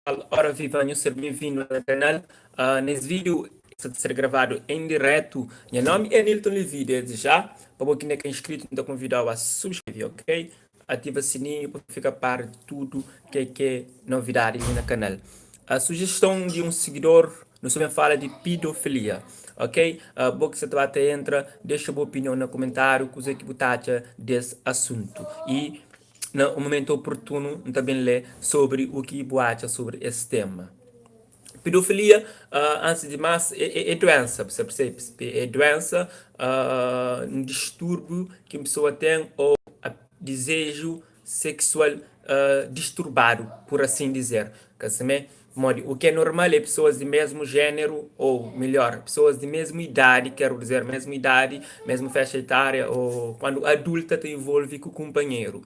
Ora viva, nhos ser ben-vindu na kanal. Nes vídiu sta ta ser gravadu en diretu. Nha nomi é Nilton Levy, desdi já, pa bo ki inda ka inscrito, N ta konvidau a subscreve, ok? Ativa sininhu pa fika par di tudu ke ke novidadi li na kanal. A sujeston di un sigidor, nu sta ben fala di pidofilia, ok? Bo ki sta ta ba ta entra, dexa bu opinion na kumentariu, kuze ki bu ta atxa des asuntu. I Na un momentu oportunu, N ta ben lé sobri u ki bu atxa sobri es tema. Pedofilia, antis di mas, é duénsa, bu sa persebe? É duénsa, un distúrbiu ki un pesoa ten ô dizeju seksual disturbadu, pur asin dizer. Ka simé? Pamodi u ki é normal é pesoas di mesmu jéneru ô melhor, pesoas di mesmu idadi, keru dizer mesmu idadi, mesmu fexa etária ô kuandu adulta ta involve ku kunpanheru.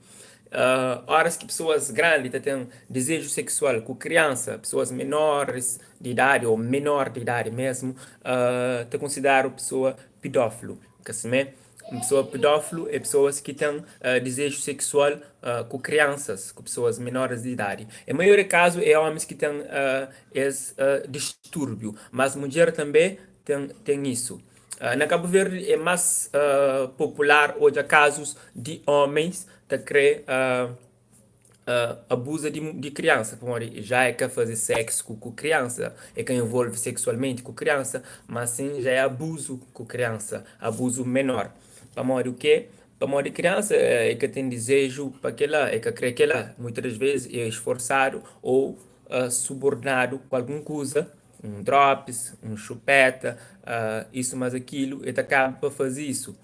Óras ki pesoas grandi ta ten dizeju seksual ku kriansa, pesoas menoris di idadi ô menor di idadi mesmu, ta konsideradu pesoa pedófilu. Ka simé? Un pesoa pedófilu é pesoas ki ten dizeju seksual ku kriansas, ku pesoas menoris di idadi. En maioria kazu é omis ki ten es distúrbiu, mas mudjer tanbe ten ten isu. Na Kabu Verdi é mas popular odja kazus di omis ta kre abuza di kriansa, pamodi ja e ka faze seksu ku kriansa, e ka envolve seksualmenti ku kriansa, ma sin ja é abuzu ku kriansa, abuzu menor. Pamodi u ke? Pamodi kriansa e ka ten dizeju pa kela, e ka kre kela, muitas das vezis e sforsadu ou subornadu ku algun kuza, un dropis, un xupeta, isu mas akilu, e ta kaba pa faze isu.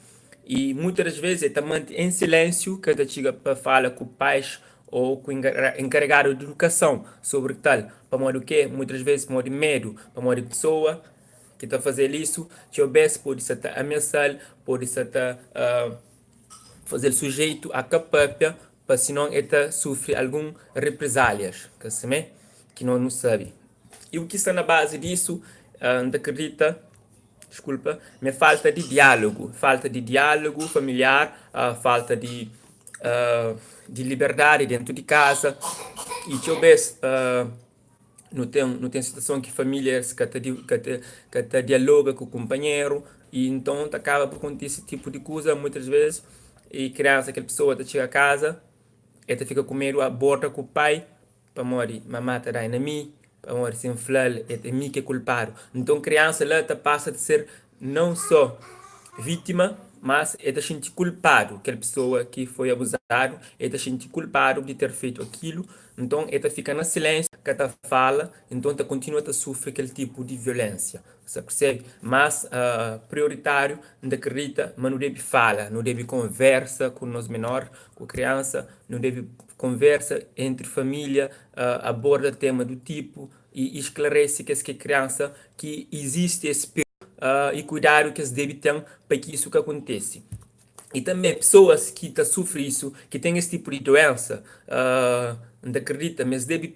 I muitas das vezes el ta mante en silénsiu, ka ta txiga pa fala ku pais ô ku enkaregadu di idukason sobri tal. Pamodi o ke? Muitas das vezes pamodi medu, pamodi pesoa ki ta faze-l isu txeu bes pode sta ta amiasa-l, pode sta ta faze-l sujeitu a ka papia, pa sinon el ta sufri algun reprezálias, ka simé? Ki nos nu sabe. I u ki sta na bazi disu, N ta kridita. Desculpa, ma é falta di diálogu, falta di diálogu familiar, falta di di liberdadi dentu di kaza i txeu bes nu ten nu ten situason ki famílias ka ta ka ta ka ta dialoga ku kunpanheru i nton ta kaba pa kontise tipu di kuza muitas bes i kriansa kel pesoa ta txiga kaza el ta fika ku medu aborda ku pai. Pamodi mamá ta dai na mi, pamodi si N fla-l é mi ki é kulpadu. Nton kriansa la ta pasa ta ser non só vítima, mas el ta xinti kulpadu. Kel pesoa ki foi abuzadu, el ta xinti kulpadu di ter fetu akilu. Nton el ta fika na silénsiu, ka ta fala, nton ta kontinua ta sufri kel tipu di violénsia. Sa persebe? Mas prioritáriu, N ta kridita ma nu debe fala, nu debe konversa ku nos menor, ku kriansa, nu debe konversa entri família, aborda tema du tipu i sklarese kes ki é kriansa ki izisti es perigu i kuidadu ki es debe ten pa ki isu ka kontese. I tanbe pesoas ki ta sufri isu, ki ten es tipu di duensa, N ta kridita ma es debe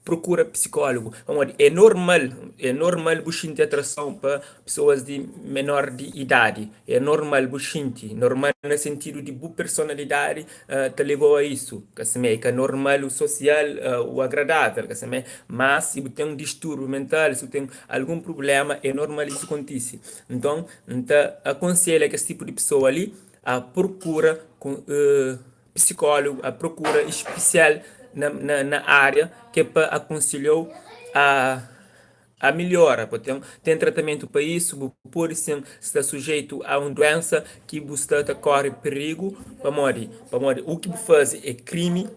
Prokura psikólogu, pamodi é normal, é normal bu xinti atrason pa pesoas di menor di idadi, é normal bu xinti, normal na sentidu di bu personalidadi ta lebau a isu, ka simé, é ka normal o sosial o agradável, ka simé, mas si bu ten un distúrbiu mental, si bu ten algun prubléma, é normal isu kontise. Nton, N ta akonselha kes tipu di pesoa li a prokura psikólogu a prokura spesial na na na ária ki é pa akonselha-u a a melhora pa ten ten tratamentu pa isu bu pode sin sta sujeitu a un duensa ki bu sta ta kore perigu pamodi pamodi u ki bu faze é krimi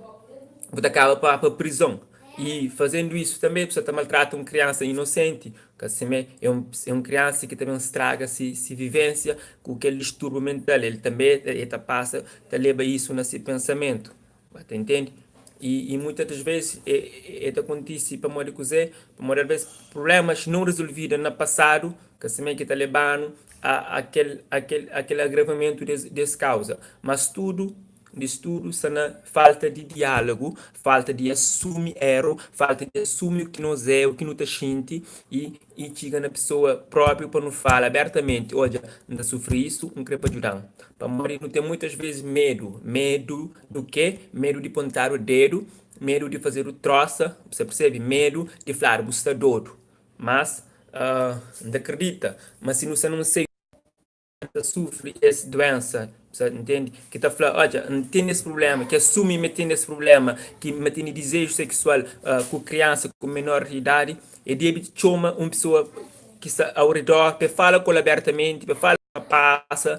bu ta kaba pa pa prizon i fazendu isu tanbe bu sta ta maltrata un kriansa inosenti Ka simé, é un é un kriansa ki ta ben straga si si vivénsia ku kel distúrbiu mental. El tanbê el ta pasa ta leba isu na se pensamentu. Ba ta intende? I i muitas das vezes é é ta kontise pamodi kuzê? Pamodi alvês prublémas nau rezolvidu na pasadu, ka simé ki ta leba-nu a a kel a kel a kel agravamentu des des kauza. Mas tudu Di studu sta na falta di diálogu, falta di asumi eru, falta di asumi u ki nos é, u ki nu ta xinti i i txiga na pesoa própriu pa nu fala abertamenti, odja, N ta sufri isu, N kre pa djuda-m. Pamodi nu ten muitas vezis medu, medu du ke? Medu di pontadu dedu. Medu di fazedu trosa, bu sta persebe? Medu di fladu bu sta dodu. Mas N ta kridita ma si nu sta nun seiu ta sufri es duensa, bu sta ntende? Ki ta fla, odja, N tene es prubléma, ki asumi ma tene es prubléma, ki ma tene dizeju seksual ku kriansa ku menor di idadi, e debe txoma un pesoa ki sta au redor pa e fala ku el abertamenti, pa e fala pa pasa,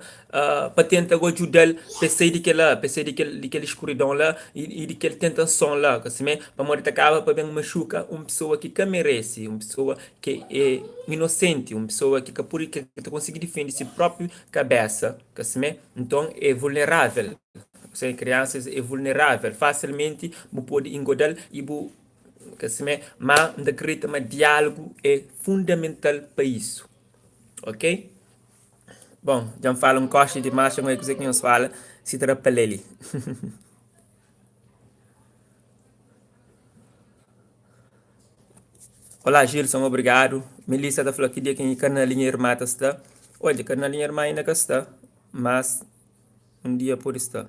pa tenta go djuda-l pa e sai di kel-la, pa e sai di kel di kel eskuridon la i di kel tentason la, ka simé? Pamodi ta kaba pa ben maxuka un pesoa ki ka merese, un pesoa ki é inosenti, un pesoa ki ka pode, ki ka ta konsigi difende si própi kabésa, ka simé? Nton é vulnerável, kriansas é vulnerável, fasilmenti bu pode ingoda-l i bu Ka simé, má N ta kridita ma diálugu é fundamental pa isu. Ok? Bon, dja N fala un koxa dimás, dja N oia kuzê ki nhos fala, si ta da pa lé li. Olá Gilson, obrigadu. Melissa ta fla ki dia ki kanal di nha irma ta sta. Odja, kanal di nha irma inda ka sta, mas Un dia pode sta.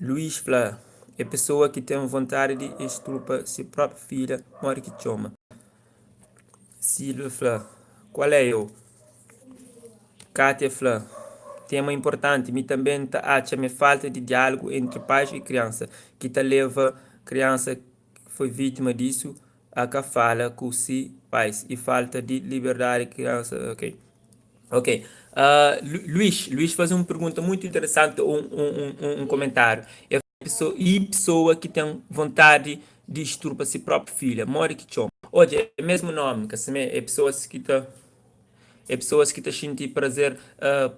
Luís fla, É pesoa ki ten vontadi di estrupa se própi filha modi ki txoma. Sílvia fla, Kual é eu? Kátia fla, Tema inportanti. Mi tanbê N ta atxa ma é falta di diálugu entri pais i kriansa ki ta leva kriansa ki foi vítima disu a ka fala ku se pais i falta di liberdadi kriansa. Ok. Ok. Luís, Luís faze un pergunta muito interesante, un comentário. E pessoa, e pessoa ki ten vontadi di estrupa si própi filha, modi ki txoma? Odja, é mesmu nomi, ka simé? É pessoas ki ta é pessoas ki ta xinti prazer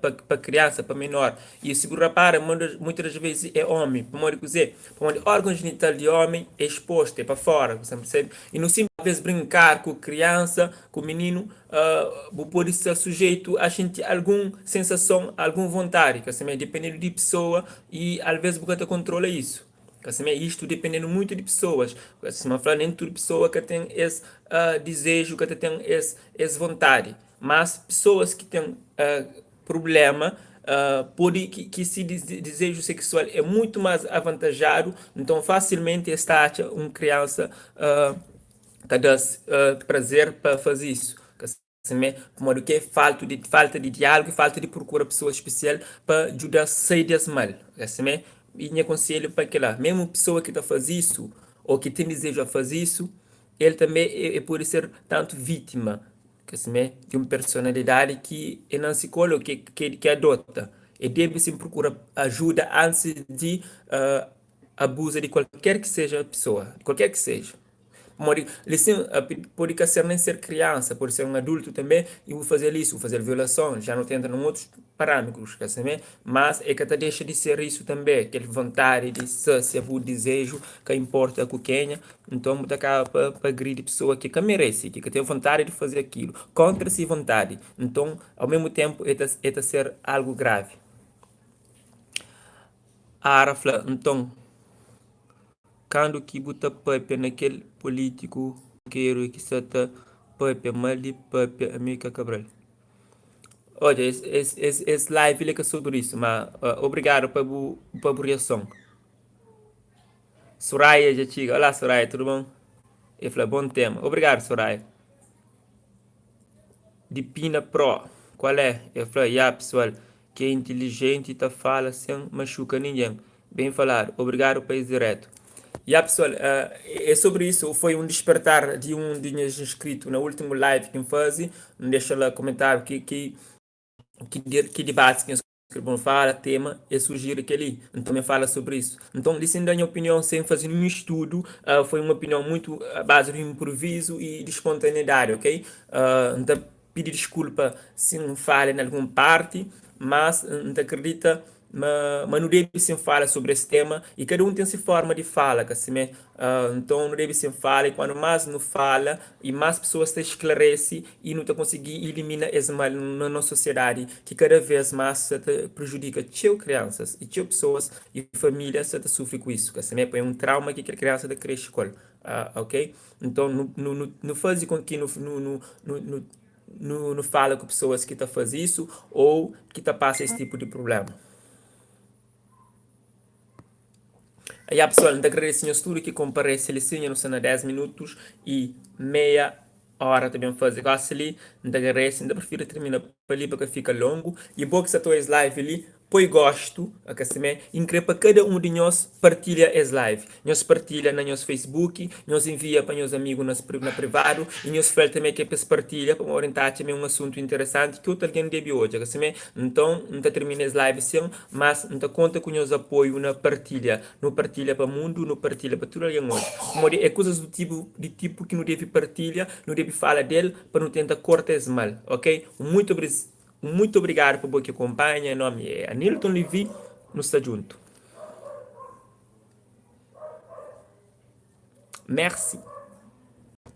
pa pa kriansa, pa menor. E si bu rapara, muitas das vezes é omi. Pamodi kuzê? Pamodi órgon jenital di omi é exposto, é pa fora, bu sta percebe? E no simples vez brincar ku kriansa, ku mininu, bu pode sta sujeitu a xinti algun sensason, algun vontadi, ka simé, dipendendu di pesoa i alvês bu ka ta kontrola isu, ka simé, istu dipendendu muitu di pesoas, sima N fla, nen tudu pesoa ka ten es dizeju, ka ta ten es es vontadi, mas pesoas ki ten prubléma pode ki si dizeju seksual é muitu más avantajadu, nton fasilmenti es ta atxa un kriansa ta da-s prazer pa faze isu. Ka simé, pamodi ke falta di falta di diálogu i falta di prokura pesoas spesial pa djuda-s sai des mal. Ka simé, i nha konselhu pa kila, mésmu pesoa ki ta faze isu ô ki ten dizeju a faze isu, el tanbê e pode ser tantu vítima, ka simé, di un personalidadi ki e nanse ku el ô ki ki adota. E debe sin prokura ajuda antis di abuza di kualker ki seja pesoa, kualker ki seja. Pamodi li sin, pode ka ser nen ser kriansa, pode ser un adultu tanbe, i bu faze-l isu, bu faze-l violason, ja nu ta entra nun otus parâmitrus, ka simé? Mas e ka ta dexa di ser isu tanbe, kel vontadi di sasia bu dizeju, ka inporta ku kenha, nton bu ta kaba pa pa agridi pesoa ki ka merese, ki ka ten vontadi di faze akilu, kontra si vontadi. Nton, au mesmu tenpu, e ta e ta ser algu gravi. Ara fla, Nton. Kandu ki bu ta papia na kel politiku keru ki sa ta papia mal di papia Amilcar Cabral. Odja es es es es live li ka sobri isu ma obrigadu pa bu pa bu riason. Suraia dja txiga. Olá Suraia, tudu bon? E fla bon tema. Obrigadu Suraia. Di Pina Pro, qual é? El fla, Ya pessoal, ki é inteligente ta fala sem machuca ninguém. Bem falado. Obrigado pa es direto. Ya pessoal, é sobre isso, foi um despertar de um de nhas inscrito na último live ki N faze, N dexa la comentário ki ki ki ki debates ki nhos Kel bon fala, tema, e sujiri kel-li. N tanbe fala sobri isu. Nton, li sin da nha opinion sen faze ninhun studu, foi un opinion muitu a bazi di inpruvizu i di spontaneidadi, ok? N ta pidi diskulpa si N falha na algun parti, mas N ta kridita ma ma nu debe sin fala sobri es tema i kada un ten si forma di fala, ka simé? Nton, nu debe sin fala i kuandu más nu fala i más pesoas ta sklarese i nu ta konsigi ilimina es mal na nos sosiedadi ki kada vês más sa ta prejudika txeu kriansas i txeu pesoas i famílias sa ta sufri ku isu. Ka simé pa é un trauma ki kel kriansa ta krexe ku el, ok? Nton nu nu nu nu faze kon ki nu nu nu nu nu nu fala ku pesoas ki ta faze isu ou ki ta pasa es tipu di prubléma. Ya pessoal, N ta agradese nhos tudu ki konparese li sin, dja nu sta na 10 minutus y meia ora ta ben faze gosi li, N ta agradese, N ta prifiri tirmina pa li pa ka fika longu, y bo ki sta ta oja es live li, poi gostu, ok simé, y N kre pa kada un di nhos partilha es live, nhos partilha na nhos facebook, nhos envia pa nhos amigu na na privadu, y nhos fla-l tanbe ke pa es partilha, pamodi N ta atxa ma é un asuntu interesanti ki otu algen debe odja, ka simé, nton N ta tirmina es live sin. Mas N ta konta ku nhos apoiu na partilha. Nu partilha pa mundu, nu partilha pa tudu algen odja. Pamodi é kuzas du tipu di tipu ki nu debe partilha, nu debe fala del pa nu tenta korta es mal, ok? Un muitu un muitu obrigadu pa bo ki konpanha. Nha nomi é Anilton Levy, nu sta djuntu. Merci.